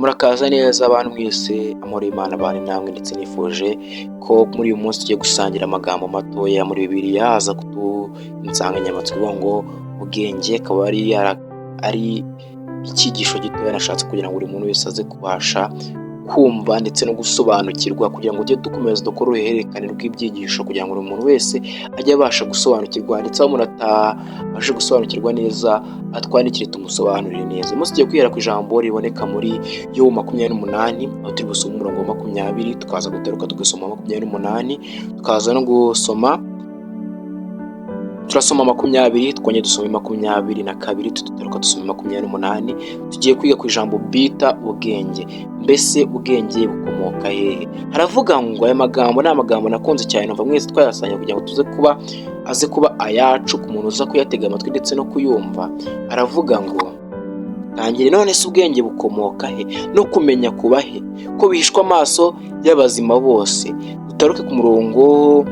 Murakaza neza abantu mwese, amahoro y'Imana abane namwe, ndetse nifuje ko muri uyu munsi tugiye gusangira amagambo matoya muri Bibiliya aza kuduha insanganyamatsiko ivuga ngo ubwenge, akaba ari icyigisho gitoya nashatse kugira ngo buri muntu wese aze kubasha kumva ndetse no gusobanukirwa, kugira ngo tujye dukomeza dukore uruhererekane rw'ibyigisho, kugira ngo buri muntu wese ajye abasha gusobanukirwa, ndetse aho umuntu atabasha gusobanukirwa neza atwandikire tumusobanurire neza. Uyu munsi tugiye kwihera ku ijambo riboneka muri Yobu 28, aho turi gusoma umurongo wa 20, tukaza gutaruka tugasoma 28, tukaza no gusoma, turasoma 20, twongere dusome 22, tutaruka dusome 28. Tugiye kwiga ku ijambo bita ubwenge. Mbese ubwenge bukomoka hehe? Haravuga ngo, aya magambo ni amagambo nakunze cyane, numva mwese twayasanya kugira ngo tuze kuba aze kuba ayacu ku muntu uza kuyatega amatwi ndetse no kuyumva. Aravuga ngo tangire: none se ubwenge bukomoka he, no kumenya kuba he, ko bihishwa amaso y'abazima bose? Utaruke ku murongo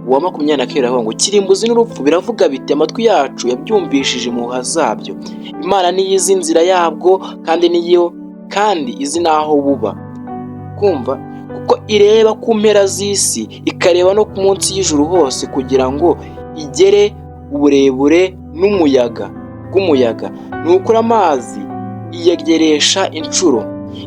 wa 22, aravuga ngo kirimbuzi n'urupfu biravuga biti: amatwi yacu yabyumvishije impuha zabyo. Imana niyo izi inzira yabwo, kandi niyo kandi izi n'aho buba, kumva kuko ireba ku mpera z'isi, ikareba no ku munsi y'ijuru hose, kugira ngo igere uburebure n'umuyaga bw'umuyaga. Ni ukuri amazi iyageresha inshuro,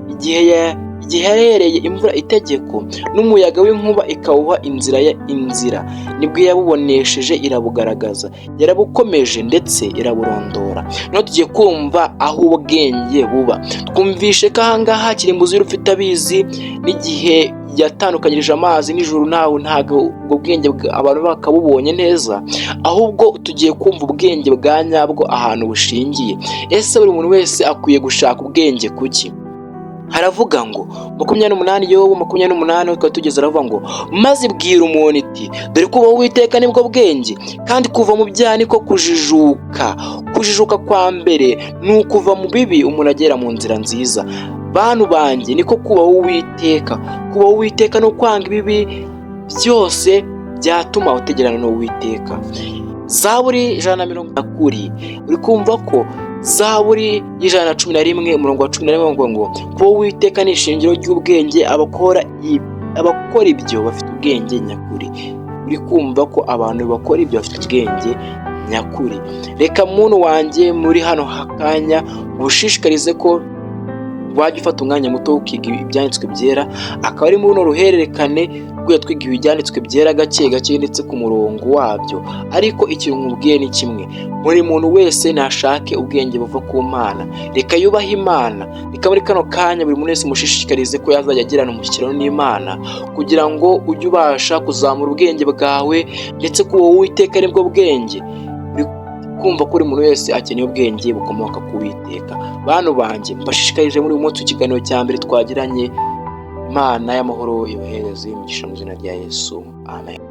igihe yahereye imvura itegeko, n'umuyaga w'inkuba ikawuha inzira ya inzira, nibwo yabubonesheje irabugaragaza, yarabukomeje ndetse iraburondora. Noneho tugiye kumva aho ubwenge buba. Twumvishe ko ahangaha kirimbuzi y'urupfu itabizi, n'igihe yatandukanyirije amazi n'ijuru, ntawe ntabwo ubwo bwenge abantu bakabubonye neza. Ahubwo tugiye kumva ubwenge bwa nyabwo ahantu bushingiye. Ese buri muntu wese akwiye gushaka ubwenge kuki? Haravuga ngo 28, Yobu 28 aho twari tugeze, aravuga ngo: maze ibwira umuntu iti: dore kubaha Uwiteka nibwo bwenge, kandi kuva mu byaha niko kujijuka. Kujijuka kwa mbere ni ukuva mu bibi umuntu agera mu nzira nziza. Bantu banjye, niko kubaha Uwiteka. Kubaha Uwiteka no kwanga ibibi byose byatuma utegerana n'Uwiteka. Zaburi 140, uri kumva ko Zaburi y'111 umurongo wa 11 ngo kuba Uwiteka ni ishingiro ry'ubwenge, abakora ibyo bafite ubwenge nyakuri. Uri kumva ko abantu bakora ibyo bafite ubwenge nyakuri. Reka muntu wanjye muri hano kanya ngushishikarize ko wajya ufata umwanya muto ukiga ibyanditswe byera, akaba ari muri runo ruhererekane rwo twiga ibyanditswe byera gake gake ndetse ku murongo wabyo. Ariko ikintu nkubwiye ni kimwe: buri muntu wese nashake ubwenge buva ku Mana, reka yubahe Imana. Reka muri kano kanya buri muntu wese mushishikarize ko yazajya agirana umushyikirano n'Imana, kugira ngo ujye ubasha kuzamura ubwenge bwawe, ndetse ko wowe Uwiteka nibwo bwenge. Kumva ko buri muntu wese akeneye ubwenge bukomoka ku Witeka. Bantu banjye, mbashishikarije muri uyu munsi w'ikiganiro cya mbere twagiranye, Imana y'amahoro ibahereze imigisha mu izina rya Yesu, amen.